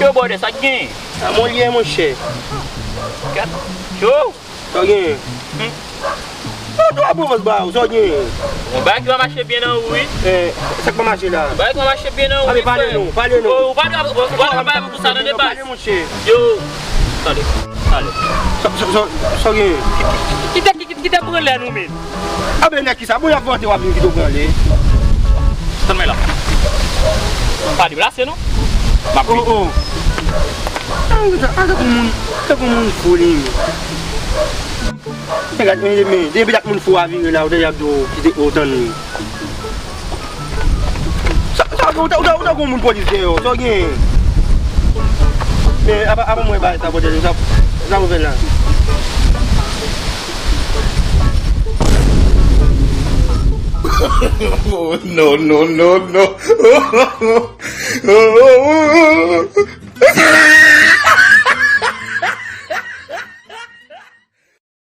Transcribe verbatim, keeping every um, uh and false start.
Yo, brother, sa k gen? A, mwen li ye, monchè. Gad. Yo. Sa w gen? Hmm. Yo, dwa pwovans ba ou, sa w gen? Yon bagay ki pa mache byen nan ou, wi. Eh, sa k pa mache la? Yon bagay ki pa mache byen nan ou, wi, frè. Pale non, pale non. Ou pa dwe, ou pa dwe bay pou sa, tande, baz. Pale, monchè. Yo. Tande, tande. Sa, sa, sa, sa w gen? Ki, ki, ki, ki, ki te pran lè nou menm? A ben, nèg ki sa, bon, y ap vante, w ap vin kite w pran lè. Tann mwen la. Pa deplase, non. M ap vin. Oh, oh. A, tankou moun, tankou moun fou li menm. Men gad, men, men, depi dat moun fou a vire la, ou te ap di w kite w tann li. Sa, sa, ou ta, ou ta, ou ta gon moun polis dèyè w, sa w gen? Men, apa, apa mwen bay sa pote li, sa, sa w fè la? Oh, no, no, no, no.